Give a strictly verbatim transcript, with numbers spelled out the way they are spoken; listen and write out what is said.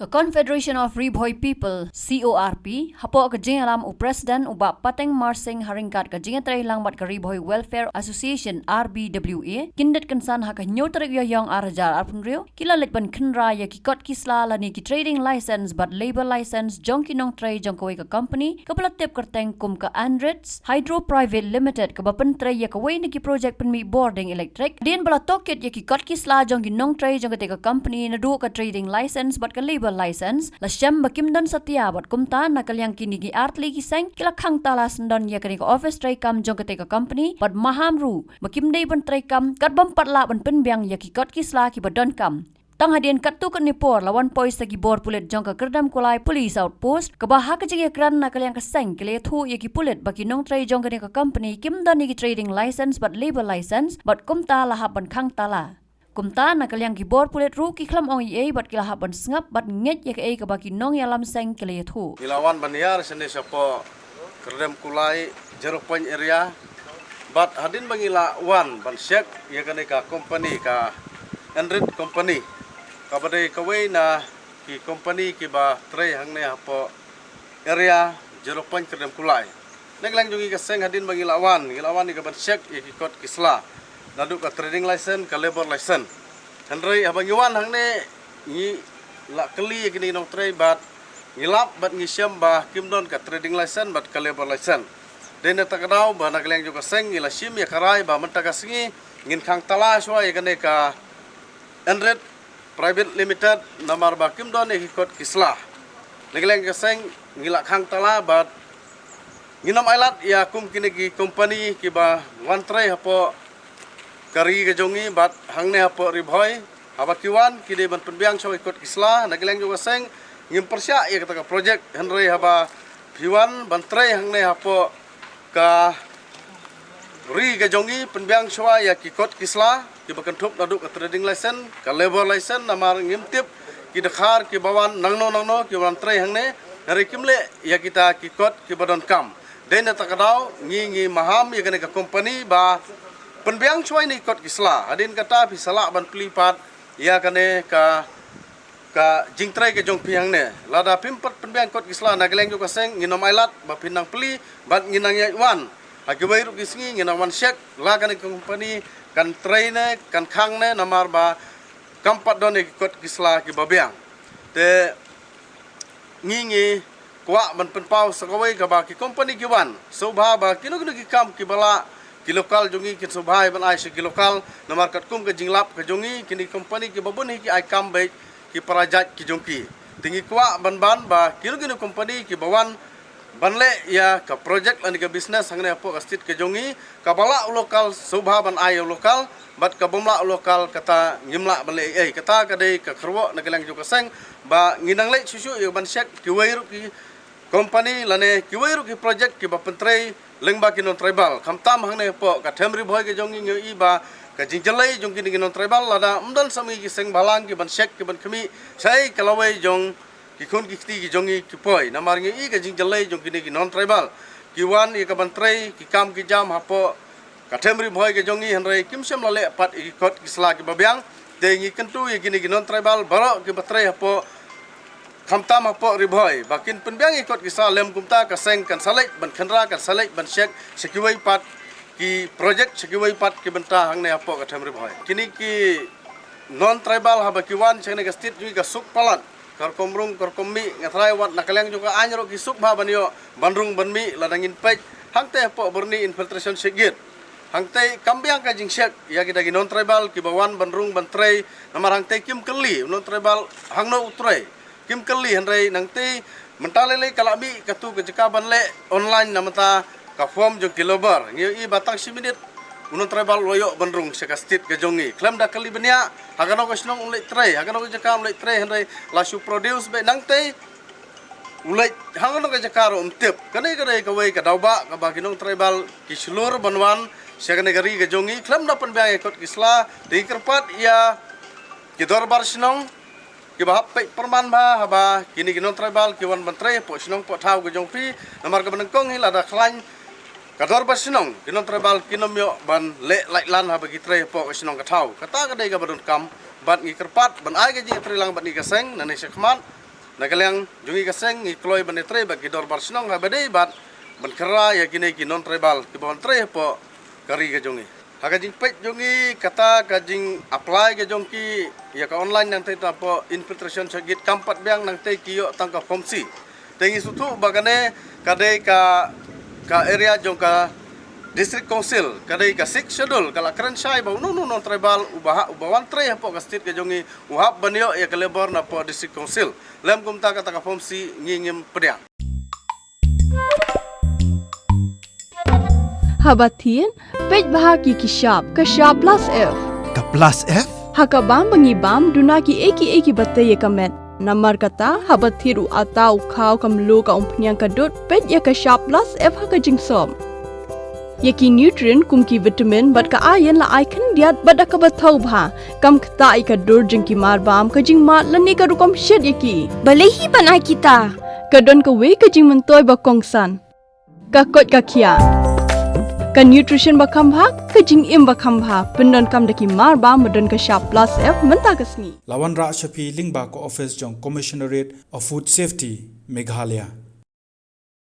Confederation of Ri Bhoi People, C O R P, hapoh ka jingïalam u President u Bah Pateng Marsing ha ryngkat ka jingïatreilang bad ka Ri Bhoi Welfare Association, R B W A, kin dep kynsan ha ka hynñiew tarik Ïaïong ar hajar arphew hynriew, ki la leit ban khynra ïa ki kot ki sla lane ki trading license bad labour license jong ki nongtrei jong kawei ka company kaba la tip kyrteng kum ka Andritz Hydro Private Limited, kaba pyntrei ïa kawei na ki project pynmih bor dieng elektrik. Hadien ba la tohkit ïa ki kot ki sla jong ki nongtrei jong katei ka company naduh ka trading license bad ka labour license, la shem ba kim don satia bad kumta na ka liang kine ki artylli ki seng ki la khang tala syndon ïa kane ka office treikam jong katei ka company bad maham ruh ba kim dei ban treikam katba ym pat lah ban pynbiang ïa ki kot ki sla kiba donkam. Tang hadien katto katne por la wan poi sa ki bor pulit jong ka Kyrdemkulai Police Outpost, kaba ha ka jingïakren na ka liang ka seng ki la ïathuh ïa ki pulit ba ki nongtrei jong kane ka company kim don ïa ki trading license bad labour license bad kumta la hap ban khang tala. Kumta na ka liang ki bor pulit ruh ki khlem ong ei ei bad ki la hap ban sngap bad ngeit ïa kaei kaba ki nongïalam seng ki la ïathuh. Ngi la wan ban ïar shane shapoh Kyrdemkulai Zero Point Area. Bad hadien ba ngi la wan ban check ïa kane ka company, ka Andritz Company, kaba dei kawei na ki company kiba trei hangne hapoh Area Zero Point Kyrdemkulai. Na ka liang jong ngi ka seng hadien ba ngi la wan, ngi la wan ïa ka ban check ïa ki kot ki sla, naduh ka trading license, ka labour license. Hynrei haba ngi wan hangne ngi la kylli ïa kine ki nongtrei bad ngi lap bad ngi shem ba kim don ka trading license bad ka labour license. Dei na kata ka daw ba na ka liang jong ka seng ngi la shim ïa ka rai ba mynta ka sngi ngin khang tala shuwa ïa kane ka Andritz Private Limited namar ba kim don ïa ki kot ki sla. Na ka liang jong ka seng ngi la khang tala bad ngin ym ailad ïa kum kine ki company kiba wan trei hapoh ka ri ka jong ngi bad hangne hapoh Ri Bhoi. Haba ki wan ki dei ban pynbiang shuwa ïa ki kot ki sla. Na ka liang jong ka seng ngim pyrshah ïa kata ka project, hynrei haba phi wan ban trei hangne hapoh ka ri ka jong ngi, pynbiang shuwa ïa ki kot ki sla kiba kynthup naduh ka trading license, ka labour license, namar ngim tip ki dkhar kiba wan nangno nangno kiba wan trei hangne, hynrei kim leh ïa kita ki kot kiba donkam. Dei na kata ka daw ngi ngi maham ïa kane ka company ba pynbiang shuwa ïa ki kot ki sla. Hadien kata phi sa lah ban plie pat ïa kane ka ka jingtrei ka jong phi hangne. Lada phim pat pynbiang kot ki sla na ka liang jong ka seng ngin ym ailad ba phin nang plie bad ngin nang ïaid wan. Ha kiwei ruh ki sngi ngin nang wan check la kane ka company kan trei ne kan khang ne namar ba kam pat don ïa ki kot ki sla kiba biang. Te ngi ngi kwah ban pynpaw sa kawei kaba ki company ki wan sngewbha ba kino kino ki kam kiba lah ki local jong ngi kin sngewbha ban ai sha ki local, namar katkum ka jinglap ka jong ngi kine ki company kiba bun hi ki ai kam beit ki para jait ki jong ki. Te ngi kwah ban ban ba kino kino company kiba wan ban leh ïa ka project lane ka business hangne hapoh ka state ka jong ngi, kaba lah u local sngewbha ban ai ïa u local bad kabym lah u local kata ngim lah ban leh ei ei. Kata ka dei ka kyrwoh na ka liang jong ka seng ba ngi nang leit shuh shuh ïa ban check kiwei ruh ki company lane kiwei ruh ki project kiba pyntrei lyngba ki non-tribal. Khamtam hangne hapoh ka Them Ri Bhoi ka jong ngi ngi ïohi ba ka jingjyllei jong kine ki non-tribal lada ym don sa ma ngi ki seng bhalang ki ban check ki ban khmih shaei ka lawei jong ki khun ki kti ki jong ngi ki poi. Namar ngi ïohi ka jingjyllei jong kine ki non-tribal ki wan ïa ka ban trei ki kam ki jam hapoh ka Them Ri Bhoi ka jong ngi, hynrei kim shym la leh pat ïa ki kot ki sla kiba biang. Te ngi kyntu ïa kine ki non-tribal baroh kiba trei hapoh, khamtam hapoh Ri Bhoi, ba kin pynbiang ïa ki kot ki sla, lym kumta ka seng kan sa leit ban khynra, kan sa leit ban check sha kiwei pat ki project, sha kiwei pat ki bynta hangne hapoh ka Them Ri Bhoi. Kine ki non-tribal haba ki wan sha kane ka state jong ngi ka suk palat. Ka rukom rung, ka rukom mih, nga tharai wat na ka liang jong ka aiñ ruh ki suk bha ban ïoh ban rung ban mih. Lada ngin peit hangtei hapoh Byrni Infiltration Check Gate, hangtei kam biang ka jingcheck ïa kita ki non-tribal kiba wan ban rung ban trei. Namar hangtei kim kylli u non-tribal hangno u trei, kim kylli, hynrei nangtei mynta lei lei ka la mih katu ka jaka ban leh online na mynta ka form jong ki labour. Ngi ïohi ba tang shi minit u non-tribal u la ïoh ban rung sha ka state ka jong ngi khlem da kylli bniah ha kano ka shnong un leit trei, ha kano ka jaka un leit trei, hynrei la shu produce beit nangtei u leit ha kano ka jaka ruh um tip. Kane ka dei kawei ka daw ba kaba ki non-tribal ki shlur ban wan sha kane ka ri ka jong ngi khlem da pynbiang ïa ki kot ki sla. Te ngi kyrpad ïa ki dorbar shnong kiba hap peit pyrman bha haba kine ki non-tribal ki wan ban trei hapoh shnong hapoh thaw ka jong phi. Namar kaba nyngkong hi lada khlaiñ ka dorbar shnong, ki non-tribal kin ym ïoh ban leh laitlan haba ki trei hapoh ka shnong ka thaw. Kata ka dei kaba donkam bad ngi kyrpad ban ai ka jingïatreilang bad kine ki seng nangne shakhmat. Na ka liang jong ngi ka seng ngi kloi ban ïatrei bad ki dorbar shnong ha ba dei bad ban kyrpad ïa kine ki non tribal kiba wan trei hapoh ka ri ka jong ngi. Ha ka jingpeit jong ngi kata ka jing apply ka jong ki ïa ka online nangta hapoh infiltration certificate kam pat biang nangta ki ïoh tang ka form C. Te ngi sngewthuh ba kane ka dei ka ka area jong ka District Council, ka dei ka Sixth Schedule, ka la kren shai ba uno uno non tribal uba ha uba wan trei hapoh ka state ka jong ngi u hap ban ïoh ïa ka labour napoh District Council. Lem kumta kata ka form C ngi ngim pdiang. Haba thied, peit bha ki ki shap, ka shap plus F. Ka plus F? Ha ka bam ba ngi bam, duna ki ei ki ei kiba tei ïa ka met. Namar kata, haba thied u atta, u khaw, ka mluh, ka umphniang, ka dud, peit ïa ka shap plus F ha ka jingsop. Ïa ki nutrient kum ki vitamin bad ka iron la ai khyndiat bad da kaba thaw bha. Kam ktah ïa ka dur jong ki mar bam, ka jingmad lane ka rukom shet ïa ki. Balei hi ban ai kita? Ka don kawei ka jingmyntoi ba kongsan. Ka koit ka khiah. Ka nutrition ba kham bha, ka jingim ba kham bha, pyndonkam da ki mar bam ba don ka shap plus F mynta ka sngi. La wanrah sha phi lyngba ka office jong Commissionerate of Food Safety, Meghalaya.